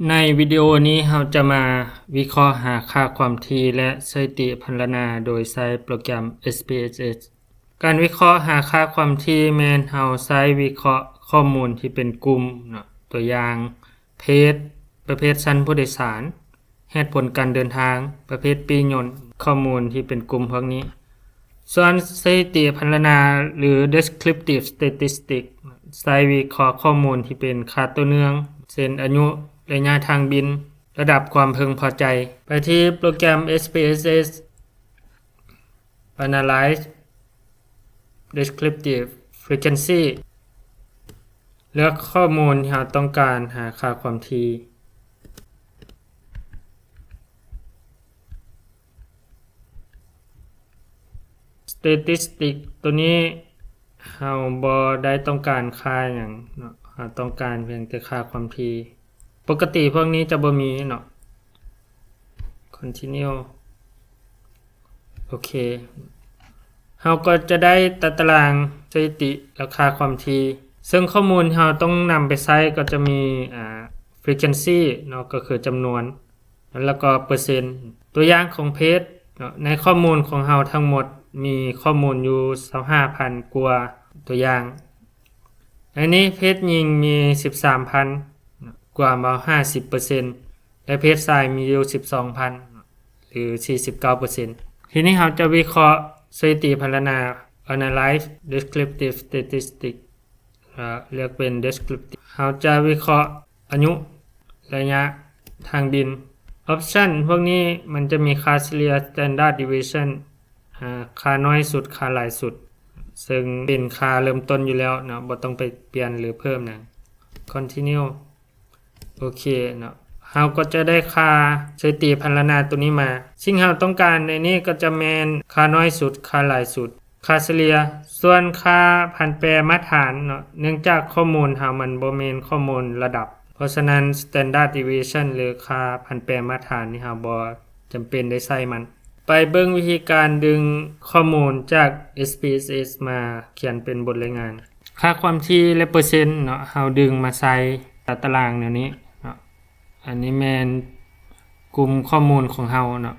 ໃນວິດີໂອນີ້ເຮົາຈະມາວິເຄາະຫາຄ່າຄວາມຖີ່ ແລະ ສະຖິຕິພັນລະນາໂດຍໃຊ້ໂປຣແກຣມ ເອສ ພີ ເອສ ເອສ. ການວິເຄາະຫາຄ່າຄວາມຖີ່ແມ່ນເຮົາໃຊ້ວິເຄາະຂໍ້ມູນທີ່ເປັນກຸ່ມເນາະ, ຕົວຢ່າງ ເພດ, ປະເພດຊັ້ນຜູ້ໂດຍສານ, ເຫດຜົນການເດີນທາງ, ປະເພດປີ້ຍົນ, ຂໍ້ມູນທີ່ເປັນກຸ່ມພວກນີ້. ສ່ວນສະຖິຕິພັນລະນາ ຫຼື ເດສຄຣິບຕິບສະແຕຕິສຕິກ ໃຊ້ວິເຄາະຂໍ້ມູນທີ່ເປັນຄ່າຕໍ່ເນື່ອງ ເຊັ່ນ ອາຍຸ, ໄລຍະທາງບິນ, ລະດັບຄວາມເພິ່ງພໍໃຈ. ໄປທີ່ໂປຣແກຣມ ເອສ ພີ ເອສ ເອສ Analyze Descriptive Frequency ເລືອກຂໍ້ມູນທີ່ເຮົາຕ້ອງການຫາຄ່າຄວາມຖີ່. Statistic ຕົວນີ້ເຮົາບໍ່ໄດ້ຕ້ອງການຄ່າຫຍັງເນາະ, ເຮົາຕ້ອງການພຽງແຕ່ຄ່າຄວາມຖີ່. ປົກກະຕິພວກນີ້ຈະບໍ່ມີເນາະ. Continue. ໂອເຄ ເຮົາກໍຈະໄດ້ຕາຕະລາງສະຖິຕິ ແລະ ຄ່າຄວາມຖີ່ ເຊິ່ງຂໍ້ມູນທີ່ເຮົາຕ້ອງນຳໄປໃຊ້ກໍຈະມີ ອ່າ frequency ເນາະ ກໍຄືຈຳນວນ ແລ້ວກໍເປີເຊັນ. ຕົວຢ່າງຂອງເພດເນາະ, ໃນຂໍ້ມູນຂອງເຮົາທັງໝົດມີຂໍ້ມູນຢູ່ຊາວຫ້າພັນກວ່າຕົວຢ່າງ. ໃນນີ້ເພດຍິງມີສິບສາມພັນ ກວມເອົາຫ້າສິບເປີເຊັນ ແລະ ເພດຊາຍມີຢູ່ສິບສອງພັນ ຫຼື ສີ່ສິບເກົ້າເປີເຊັນ. ທີນີ້ເຮົາຈະວິເຄາະສະຖິຕິພັນລະນາ Analyze Descriptive Statistic ເອີ ເລືອກເປັນ Descriptive. ເຮົາຈະວິເຄາະອາຍຸ, ໄລຍະທາງບິນ. Option ພວກນີ້ມັນຈະມີຄ່າສະເລ່ຍ Standard Deviation ອາ ຄ່ານ້ອຍສຸດ, ຄ່າຫຼາຍສຸດ, ເຊິ່ງເປັນຄ່າເລີ່ມຕົ້ນຢູ່ແລ້ວເນາະ, ບໍ່ຕ້ອງໄປປ່ຽນ ຫຼື ເພີ່ມຫຍັງ. Continue. ໂອເຄເນາະ, ເຮົາກໍຈະໄດ້ຄ່າສະຖິຕິພັນລະນາຕົວນີ້ມາ. ສິ່ງເຮົາຕ້ອງການໃນນີ້ກໍຈະແມ່ນຄ່ານ້ອຍສຸດ, ຄ່າຫຼາຍສຸດ, ຄ່າສະເລ່ຍ. ສ່ວນຄ່າຜັນແປມາດຖານເນາະ, ເນື່ອງຈາກຂໍ້ມູນເຮົາມັນບໍ່ແມ່ນຂໍ້ມູນລະດັບ, ເພາະສະນັ້ນ Standard Deviation ຫຼື ຄ່າຜັນແປມາດຖານນີ້ເຮົາບໍ່ຈຳເປັນໄດ້ໃຊ້ມັນ. ໄປເບິ່ງວິທີການດຶງຂໍ້ມູນຈາກ ເອສ ພີ ເອສ ເອສ ມາຂຽນເປັນບົດລາຍງານ. ຄ່າຄວາມຖີ່ ແລະ ເປີເຊັນເນາະ, ເຮົາດຶງມາໃສ່ຕາຕະລາງແນວນີ້ເນາະ. ອັນນີ້ແມ່ນກຸ່ມຂໍ້ມູນຂອງເຮົາເນາະ,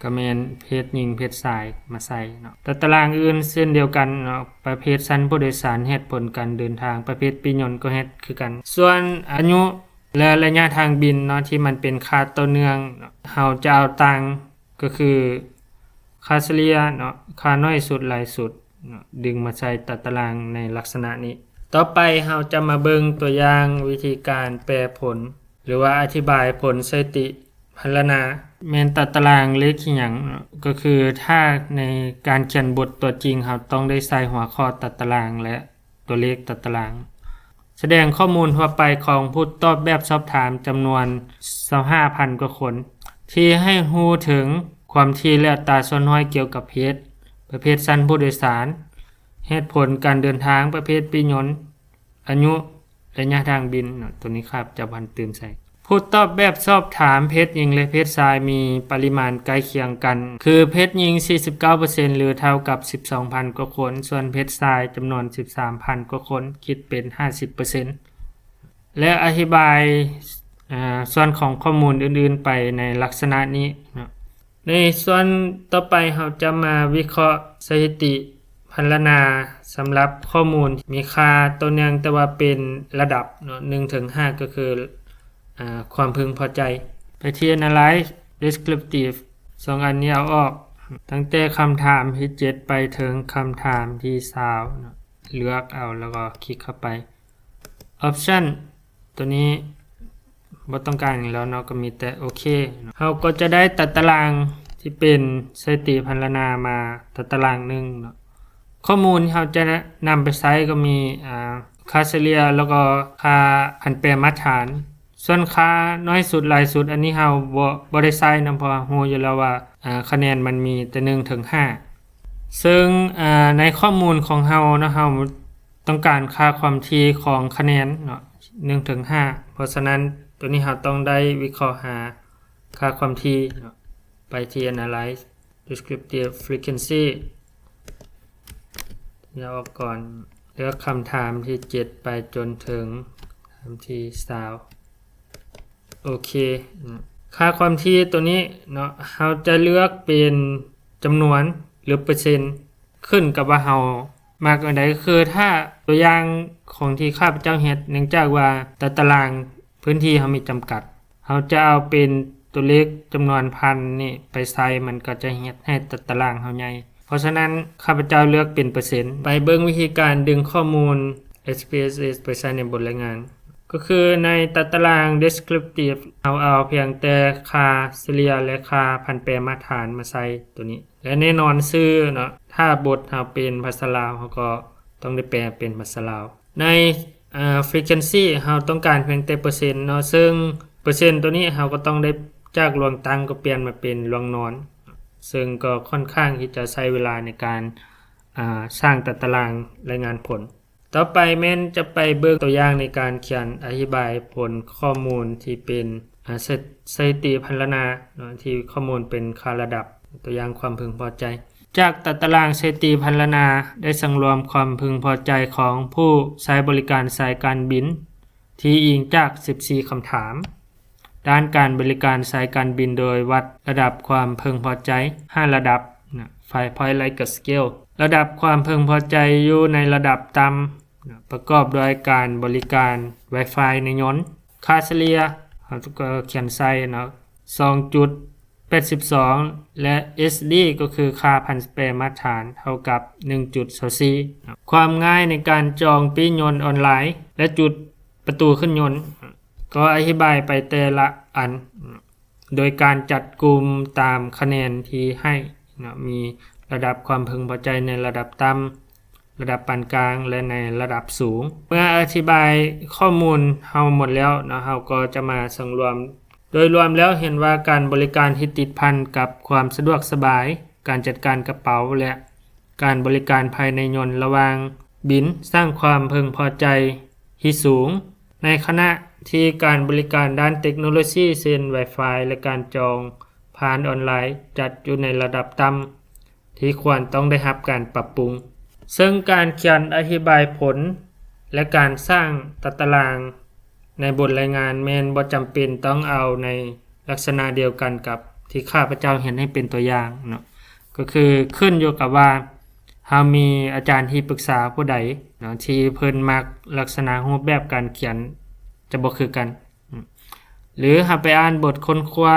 ກໍແມ່ນເພດຍິງເພດຊາຍມາໃສ່ເນາະ. ຕາຕະລາງອື່ນເຊັ່ນດຽວກັນເນາະ, ປະເພດຊັ້ນຜູ້ໂດຍສານ, ເຫດຜົນການເດີນທາງ, ປະເພດປີ້ຍົນກໍເຮັດຄືກັນ. ສ່ວນອາຍຸ ແລະ ໄລຍະທາງບິນເນາະ ທີ່ມັນເປັນຄ່າຕໍ່ເນື່ອງເນາະ, ເຮົາຈະເອົາຕ່າງ ກໍຄືຄ່າສະເລ່ຍເນາະ, ຄ່ານ້ອຍສຸດ, ຫຼາຍສຸດເນາະ, ດຶງມາໃສ່ຕາຕະລາງໃນລັກສະນະນີ້. ຕໍ່ໄປເຮົາຈະມາເບິ່ງຕົວຢ່າງວິທີການແປຜົນ ຫຼືວ່າອະທິບາຍຜົນສະຖິຕິພັນລະນາ. ແມ່ນຕາຕະລາງເລກອີ່ຫຍັງເນາະ, ກໍຄືຖ້າໃນການຂຽນບົດຕົວຈິງ ເຮົາຕ້ອງໄດ້ໃສ່ຫົວຂໍ້ຕາຕະລາງ ແລະ ຕົວເລກຕາຕະລາງ. ສະແດງຂໍ້ມູນທົ່ວໄປຂອງຜູ້ຕອບແບບສອບຖາມຈຳນວນຊາວຫ້າພັນກວ່າຄົນ ທີ່ໃຫ້ຮູ້ເຖິງຄວາມຖີ່ ແລະ ອັດຕາສ່ວນຮ້ອຍກ່ຽວກັບເພດ, ປະເພດຊັ້ນຜູ້ໂດຍສານ, ເຫດຜົນການເດີນທາງ, ປະເພດປີ້ຍົນ, ອາຍຸ, ໄລຍະທາງບິນເນາະ, ຕົວນີ້ຂ້າພະເຈົ້າບໍ່ທັນຕື່ມໃສ່. ຜູ້ຕອບແບບສອບຖາມເພດຍິງ ແລະ ເພດຊາຍມີປະລິມານໃກ້ຄຽງກັນ ຄືເພດຍິງສີ່ສິບເກົ້າເປີເຊັນ ຫຼື ເທົ່າກັບສິບສອງພັນກວ່າຄົນ, ສ່ວນເພດຊາຍຈຳນວນສິບສາມພັນກວ່າຄົນ ຄິດເປັນຫ້າສິບເປີເຊັນ ແລະ ອະທິບາຍ ອາ ສ່ວນຂອງຂໍ້ມູນອື່ນໆໄປໃນລັກສະນະນີ້ເນາະ. ໃນສ່ວນຕໍ່ໄປເຮົາຈະມາວິເຄາະສະຖິຕິພັນລະນາ ສຳລັບຂໍ້ມູນມີຄ່າຕໍ່ເນື່ອງ ແຕ່ວ່າເປັນລະດັບເນາະ ໜຶ່ງເຖິງຫ້າ ກໍຄື ອາ ຄວາມເພິ່ງພໍໃຈ. ໄປທີ່ Analyze Descriptive ສອງອັນນີ້ເອົາອອກ, ຕັ້ງແຕ່ຄຳຖາມທີເຈັດໄປເຖິງຄຳຖາມທີຊາວເນາະ, ເລືອກເອົາ ແລ້ວກໍຄລິກເຂົ້າໄປ. Option ຕົວນີ້ບໍ່ຕ້ອງການຫຍັງແລ້ວເນາະ, ກໍມີແຕ່ໂອເຄເນາະ. ເຮົາກໍຈະໄດ້ຕາຕະລາງທີ່ເປັນສະຖິຕິພັນລະນາມາ ຕາຕະລາງໜຶ່ງເນາະ. ຂໍ້ມູນທີ່ເຮົາຈະນຳໄປໃຊ້ກໍມີ ອາ ຄ່າສະເລ່ຍ ແລ້ວກໍຄ່າຜັນແປມາດຖານ. ສ່ວນຄ່ານ້ອຍສຸດ ຫຼາຍສຸດ ອັນນີ້ເຮົາບໍ່ ບໍ່ໄດ້ໃຊ້ນຳ ເພາະເຮົາຮູ້ຢູ່ແລ້ວວ່າ ອາ ຄະແນນມັນມີແຕ່ໜຶ່ງເຖິງຫ້າ. ເຊິ່ງ ອາ ໃນຂໍ້ມູນຂອງເຮົາເນາະ, ເຮົາ ຕ້ອງການຄ່າຄວາມຖີ່ຂອງຄະແນນເນາະ ໜຶ່ງເຖິງຫ້າ, ເພາະສະນັ້ນ ຕົວນີ້ເຮົາຕ້ອງໄດ້ວິເຄາະຫາຄ່າຄວາມຖີ່ເນາະ. ໄປທີ່ Analyze Descriptive Frequency ຢ່າອອກກ່ອນ, ເລືອກຄຳຖາມທີເຈັດໄປຈົນເຖິງຄຳຖາມທີຊາວ. ໂອເຄ ຄ່າຄວາມຖີ່ຕົວນີ້ເນາະ ເຮົາຈະເລືອກເປັນຈຳນວນ ຫຼື ເປີເຊັນ ຂຶ້ນກັບວ່າເຮົາມັກອັນໃດ. ຄືຖ້າຕົວຢ່າງຂອງທີ່ຂ້າພະເຈົ້າເຮັດ ເນື່ອງຈາກວ່າຕາຕະລາງພື້ນທີ່ເຮົາມີຈຳກັດ ເຮົາຈະເອົາເປັນຕົວເລກຈຳນວນພັນນີ້ໄປໃສ່ ມັນກໍຈະເຮັດໃຫ້ຕາຕະລາງເຮົາໃຫຍ່. ເພາະສະນັ້ນ ຂ້າພະເຈົ້າເລືອກເປັນເປີເຊັນ. ໄປເບິ່ງວິທີການດຶງຂໍ້ມູນ ເອັສ ພີ ເອສ ເອສ ໄປໃສ່ໃນບົດລາຍງານ ກໍຄືໃນຕາຕະລາງ Descriptive ເຮົາເອົາພຽງແຕ່ຄ່າສະເລ່ຍ ແລະ ຄ່າພັນແປມາດຖານມາໃສ່ຕົວນີ້ ແລະ ແນ່ນອນຊື່ເນາະ ຖ້າບົດເຮົາເປັນພາສາລາວ ເຮົາກໍຕ້ອງໄດ້ແປເປັນພາສາລາວ. ໃນ ອ່າ Frequency ເຮົາຕ້ອງການພຽງແຕ່ເປີເຊັນເນາະ ເຊິ່ງເປີເຊັນຕົວນີ້ເຮົາກໍຕ້ອງໄດ້ຈາກລວງຕັ້ງກໍປ່ຽນມາເປັນລວງນອນ ເຊິ່ງກໍຄ່ອນຂ້າງທີ່ຈະໃຊ້ເວລາໃນການ ອ່າ ສ້າງຕາຕະລາງລາຍງານຜົນ. ຕໍ່ໄປແມ່ນຈະໄປເບິ່ງຕົວຢ່າງໃນການຂຽນອະທິບາຍຜົນຂໍ້ມູນທີ່ເປັນ ອາ ສະ ສະຖິຕິພັນລະນາເນາະ ທີ່ຂໍ້ມູນເປັນຄ່າລະດັບ ຕົວຢ່າງຄວາມເພິ່ງພໍໃຈ. ຈາກຕາຕະລາງສະຖິຕິພັນລະນາ ໄດ້ສັງລວມຄວາມເພິ່ງພໍໃຈຂອງຜູ້ໃຊ້ບໍລິການສາຍການບິນ ທີ່ອີງຈາກສິບສີ່ຄຳຖາມ ດ້ານການບໍລິການສາຍການບິນ ໂດຍວັດລະດັບຄວາມເພິ່ງພໍໃຈຫ້າລະດັບນະ Five Point Likert Scale. ລະດັບຄວາມເພິ່ງພໍໃຈຢູ່ໃນລະດັບຕ່ຳນະ ປະກອບດ້ວຍການບໍລິການ Wi-Fi ໃນຍົນ. ຄ່າສະເລ່ຍ ເຮົາກໍຂຽນໃສ່ເນາະ ສອງຈຸດແປດສິບສອງ ແລະ ເອັສ ດີ ກໍຄືຄ່າພັນແປມາດຖານເທົ່າກັບໜຶ່ງຈຸດຊາວສີ່. ຄວາມງ່າຍໃນການຈອງປີ້ຍົນອອນລາຍ ແລະ ຈຸດປະຕູຂຶ້ນຍົນ ກໍອະທິບາຍໄປແຕ່ລະອັນ ໂດຍການຈັດກຸ່ມຕາມຄະແນນທີ່ໃຫ້ເນາະ ມີລະດັບຄວາມເພິ່ງພໍໃຈໃນລະດັບຕ່ຳ, ລະດັບປານກາງ ແລະ ໃນລະດັບສູງ. ເມື່ອອະທິບາຍຂໍ້ມູນເຮົາໝົດແລ້ວເນາະ ເຮົາກໍຈະມາສັງລວມ. ໂດຍລວມແລ້ວເຫັນວ່າການບໍລິການທີ່ຕິດພັນກັບຄວາມສະດວກສະບາຍ, ການຈັດການກະເປົາ ແລະ ການບໍລິການພາຍໃນຍົນລະຫວ່າງບິນ ສ້າງຄວາມເພິ່ງພໍໃຈທີ່ສູງ, ໃນຂະນະທີ່ການບໍລິການດ້ານເຕັກໂນໂລຊີ ເຊັ່ນ Wi-Fi ແລະ ການຈອງຜ່ານອອນລາຍ ຈັດຢູ່ໃນລະດັບຕ່ຳ ທີ່ຄວນຕ້ອງໄດ້ຮັບການປັບປຸງ. ເຊິ່ງການຂຽນອະທິບາຍຜົນ ແລະ ການສ້າງຕາຕະລາງໃນບົດລາຍງານແມ່ນບໍ່ຈຳເປັນຕ້ອງເອົາໃນລັກສະນະດຽວກັນກັບທີ່ຂ້າພະເຈົ້າເຮັດໃຫ້ເປັນຕົວຢ່າງເນາະ, ກໍຄືຂຶ້ນຢູ່ກັບວ່າເຮົາມີອາຈານທີ່ປຶກສາຜູ້ໃດເນາະ ທີ່ເພິ່ນມັກລັກສະນະຮູບແບບການຂຽນຈະບໍ່ຄືກັນ. ອາ ຫຼືເຮົາໄປອ່ານບົດຄົ້ນຄວ້າ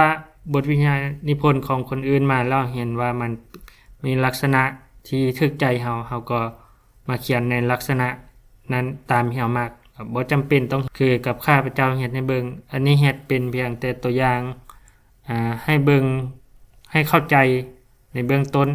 ບົດວິທະຍານິພົນຂອງຄົນອື່ນມາແລ້ວ ເຫັນວ່າມັນມີລັກສະນະທີ່ຖືກໃຈເຮົາ ເຮົາກໍມາຂຽນໃນລັກສະນະນັ້ນຕາມທີ່ເຮົາມັກ. ບໍ່ຈຳເປັນຕ້ອງຄືກັບຂ້າພະເຈົ້າເຮັດໃຫ້ເບິ່ງ. ອັນນີ້ເຮັດເປັນພຽງແຕ່ຕົວຢ່າງ ອາ ໃຫ້ເບິ່ງ ໃຫ້ເຂົ້າໃຈໃນເບື້ອງຕົ້ນ